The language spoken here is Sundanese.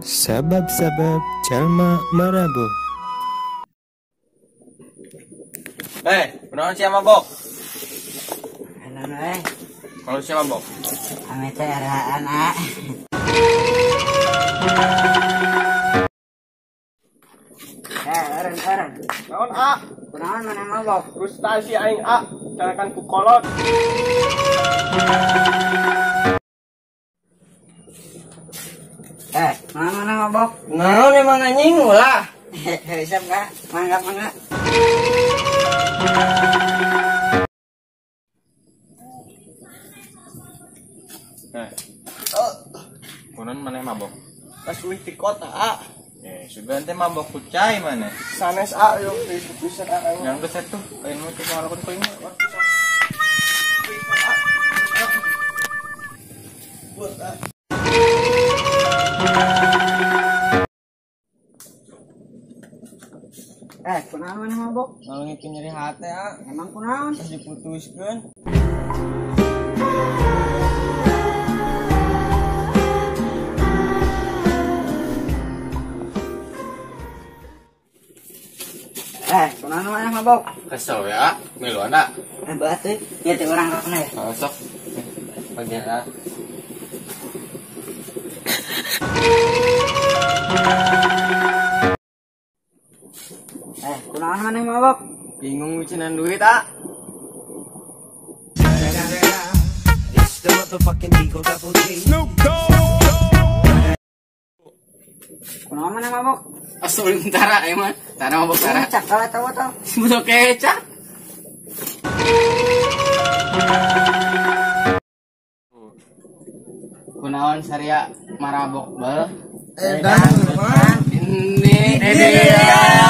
Sabab-sabab jalma marabuh. Kunaon sia mabok? Anu eh. Kalau sia mabok? Ame teh eraan ah. Eren. Naon a? Kunaon maneh mabok? Frustasi aing a, carakan ku kolot. Mana mabok? Naon emang anjing ulah. Bisa enggak? Mangga mangga. Kunaon maneh mabok? Pas uih di kota a. Sugan teh mabok kucai maneh. Sanes a yo bisa a. Yang geus atuh, aing mah teu ngalakuan ku aing mah. Kunaon maneh mabok? Ngalengikeun nyeri hate ah. Emang kunaon? Terus diputuskeun. Kunaon maneh mabok? Kesel ya, miluan ah. Batu, ieu teh urang rokna ya. Sok. Bagian ah. Kunaon maneh mabok? Bingung micinan duit ah. Kunaon maneh mabok? Asal tara emang, tara mabok tara. Kecap kalau tahu tahu. Botol kecap. Kunaon saria marabok bel? Edan, ini dia.